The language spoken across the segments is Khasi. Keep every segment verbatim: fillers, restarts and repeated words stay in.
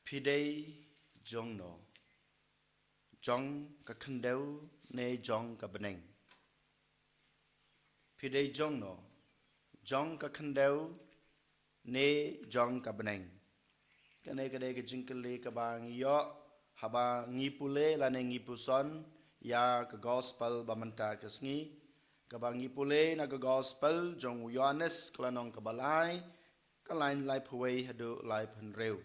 Phi dei jong no, jong ka khyndew ne jong ka bneng? Phi dei jong no, jong ka khyndew ne jong ka bneng? Kane ka dei ka jingkylli kaba ngi ïoh haba ngi pule lane ngi puson ïa ka gospel ba mynta ka sngi, kaba ngi pule na ka gospel jong u Ïoannis ka lynnong kaba lai, ka lain laiphew wei haduh laiphew hynriew.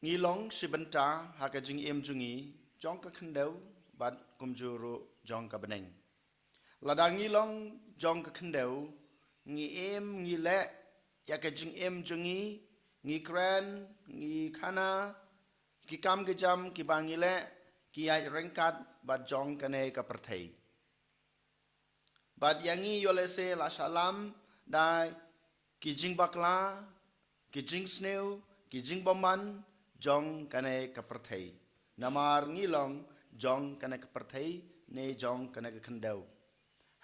Ngi long shi bynta ha ka jingim jong ngi jong ka khyndew bad kumjuh ruh jong ka bneng. Lada ngi long jong ka khyndew, ngi im ngi leh ïa ka jingim jong ngi, ngi kren, ngi khana ki kam ki jam kiba ngi leh, ki ïaid ryngkat bad jong kane ka pyrthei. Bad ïa ngi ïoh lehse la shah lam da ki jingbakla, ki jingsniew, ki jingbymman jong kane ka pyrthei. Namar ngi long jong kane ka pyrthei ne jong kane ka khyndew.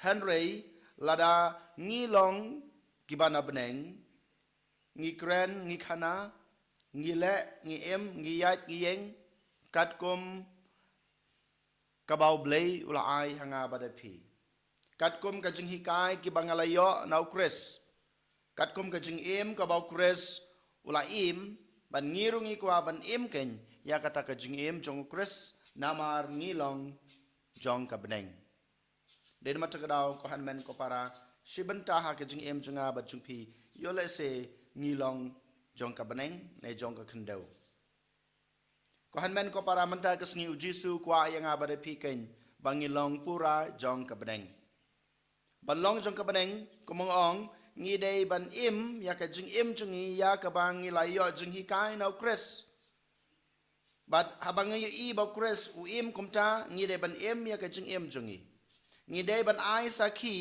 Hynrei lada ngi long kiba na bneng, ngi kren, ngi khana, ngi leh, ngi im, ngi ïaid, ngi ïeng katkum kaba U Blei u la ai ha nga bad ha phi. Katkum ka jinghikai kiba nga la ïoh na U Khrist. Katkum ka jingim kaba U Khrist u la im, bad ngi ruh ngi kwah ban im kein ïa kata ka jingim jong U Khrist, namar ngi long jong ka bneng. Dei namar kata ka daw, ko hynmen ko para, shi bynta ha ka jingim jong nga bad jong phi, ïoh lehse ngi long jong ka bneng ne jong ka khyndew. Ko hynmen ko para, mynta ka sngi U Jisu u kwah ïa nga bad ïa phi kein ba ngi long pura jong ka bneng. Ban long jong ka bneng, kumba nga ong, ngi dei ban im ïa ka jingim jong ngi ïa kaba ngi la ïoh jinghikai na U Khrist. Bad haba ngi ïohi ba U Khrist u im kumta, ngi dei ban im ïa ka jingim jong ngi. Ngi dei ban ai sakhi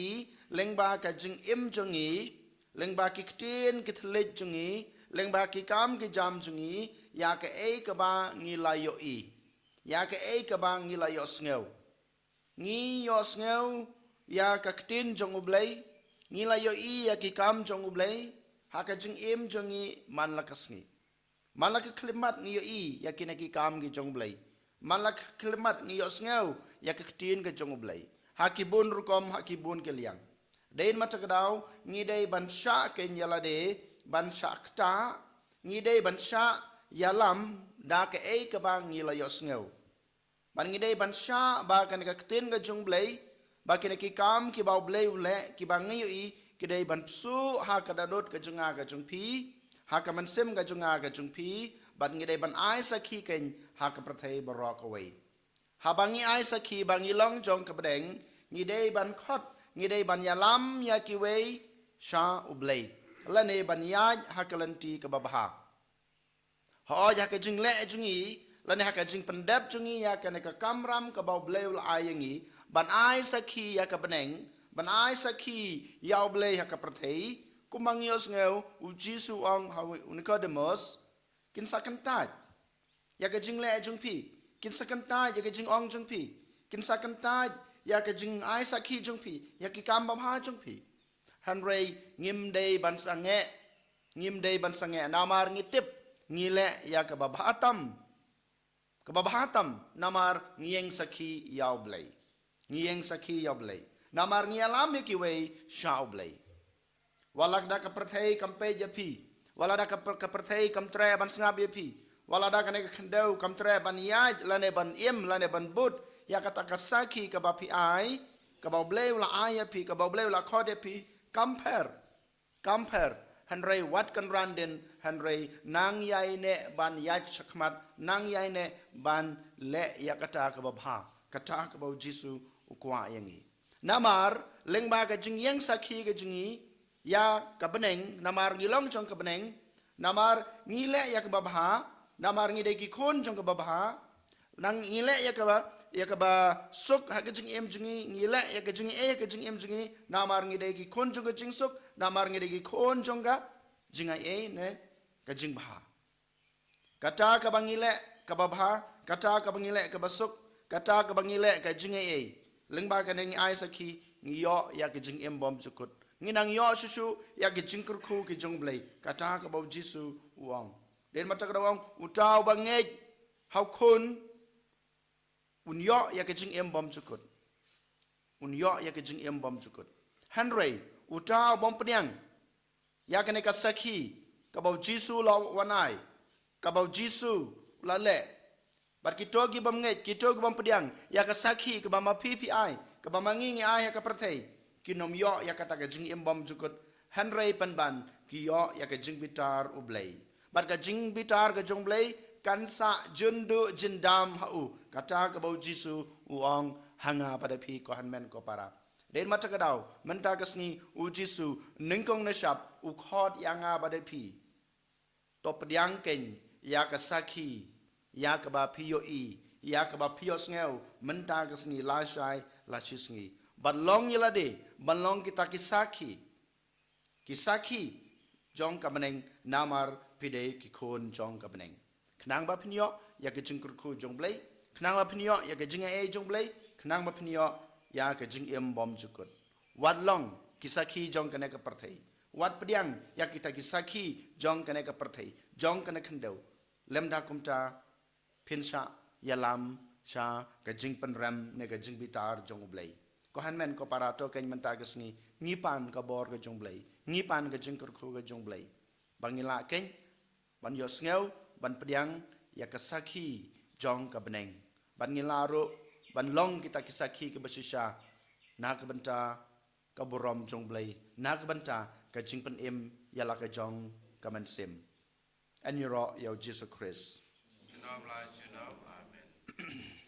lyngba ka jingim jong ngi, lyngba ki ktien ki thylliej jong ngi, lyngba ki kam ki jam jong ngi, ïa kaei kaba ngi la ïohi, ïa kaei kaba ngi la ïohsngew. Ngi ïohsngew ïa ka ktien jong U Blei, ngi la ïohi ïa ki kam jong U Blei ha ka jingim jong ngi man la ka sngi. Man la ka khyllipmat ngi ïohi ïa kine ki kam ki jong U Blei. Man la ka khyllipmat ngi ïohsngew ïa ka ktien ka jong U Blei ha ki bun rukom, ha ki bun ki liang. Dei namar kata ka daw, ngi dei ban shah kein ïa lade, ban shah ktah, ngi dei ban shah ïalam da kaei kaba ngi la ïohsngew. Bad ngi dei ban shah ba kane ka ktien ka jong U Blei, ba kine ki kam kiba U Blei u leh, kiba ngi ïohi, ki dei ban phuh ha ka dohnud ka jong nga ka jong phi, ha ka mynsiem ka jong nga ka jong phi, bad ngi dei ban ai sakhi kein ha ka pyrthei baroh kawei. Haba ngi ai sakhi ba ngi long jong ka bneng, ngi dei ban khot, ngi dei ban ïalam ïa kiwei sha U Blei, lane ban ïaid ha ka lynti kaba bha. Hooid, ha ka jingleh jong ngi, lane ha ka jingpyndep jong ngi ïa kane ka kamram kaba U Blei u la ai ïa ngi, ban ai sakhi ïa ka bneng, ban ai sakhi ïa U Blei ha ka pyrthei, kumba ngi ïohsngew U Jisu u ong ha u Nikodemos, kin sa kyntait ïa ka jingleh jong phi, kin sa kyntait ïa ka jingong jong phi, kin sa kyntait ïa ka jingai sakhi jong phi, ïa ki kam babha jong phi. Hynrei ngim dei ban sangeh, ngim dei ban sangeh, namar ngi tip ngi leh ïa kaba bha tam, kaba bha tam, namar ngi ïeng sakhi ïa U Blei. Ngi ïeng sakhi ïa U Blei, namar ngi ïalam ïa kiwei sha U Blei. Wat la da ka pyrthei kam peit ïa phi, wat la da ka pyrthei kam treh ban sngap ïa phi, wat la da kane ka khyndew kam treh ban ïaid lane ban im lane ban bud ïa kata ka sakhi kaba phi ai, kaba U Blei u la ai ïa phi, kaba U Blei u la khot ïa phi, kam pher, kam pher. Hynrei wat kynran dien, hynrei nang ïai neh ban ïaid shakhmat, nang ïai neh ban leh ïa kata kaba bha, kata kaba U Jisu u kwah ïa ngi. Namar lyngba ka jingïeng sakhi ka jong ngi ïa ka bneng, namar ngi long jong ka bneng, namar ngi leh ïa kaba bha, namar ngi dei ki khun jong kaba bha, nang ngi leh ïa kaba, ïa kaba suk ha ka jingim jong ngi, ngi leh ïa ka jingaiei ha ka jingim jong ngi, namar ngi dei ki khun jong ka jingsuk, namar ngi dei ki khun jong ka jingaiei ne ka jingbha. Kata kaba ngi leh kaba bha, kata kaba ngi leh kaba suk, kata kaba ngi leh ka jingaiei, lyngba kane ngi ai sakhi, ngi ïoh ïa ka jingim bymjukut. Ngi nang ïoh shuh shuh ïa ki jingkyrkhu ki jong U Blei, kata kaba U Jisu u ong. Dei na kata ka daw u ong, uta uba ngeit ha u Khun, un ïoh ïa ka jingim bymjukut. Un ïoh ïa ka jingim bymjukut. Hynrei uta u bym pdiang ïa kane ka sakhi kaba U Jisu u la wan ai, kaba U Jisu u la leh. Bad kito ki bym ngeit, kito ki bym pdiang ïa ka sakhi kaba ma phi phi ai, kaba ma ngi ngi ai ha ka pyrthei, kin ym ïoh ïa kata ka jingim bymjukut, hynrei pynban ki ïoh ïa ka jingbitar U Blei. Bad ka jingbitar ka jong U Blei kan sah jynduh jyndam ha u, kata kaba U Jisu u ong ha nga bad ha phi, ko hynmen ko para. Dei na kata ka daw mynta ka sngi U Jisu nyngkong nyngshap u khot ïa nga bad ha phi. To pdiang kein ïa ka sakhi, ïa kaba phi ïohi, ïa kaba phi ïohsngew mynta ka sngi, lashai lashisngi. Bad long ïa lade ban long kita ki sakhi, ki sakhi jong ka bneng, namar phi dei ki khun jong ka bneng. Khnang ba phin ïoh ïa ka jingkyrkhu jong U Blei, khnang ba phin ïoh ïa ka jingaiei jong U Blei, khnang ba phin ïoh ïa ka jingim bymjukut, wat long ki sakhi jong kane ka pyrthei. Wat pdiang ïa kita ki sakhi jong kane ka pyrthei, jong kane ka khyndew. Lymda kumta phin shah ïalam sha ka jingpynrem ne ka jingbitar jong U Blei. Ko hynmen ko para, to kein mynta ka sngi ngi pan ka bor ka jong U Blei, ngi pan ka jingkyrkhu ka jong U Blei, ba ngi lah kein ban ïohsngew, ban pdiang ïa ka sakhi jong ka bneng, bad ngi lah ruh ban long kita ki sakhi kiba shisha na ka bynta ka burom jong U Blei, na ka bynta ka jingpynim ïa la ka jong ka mynsiem. Yn ïaroh ïa U Jisu Khrist. Junom la junom. Amen.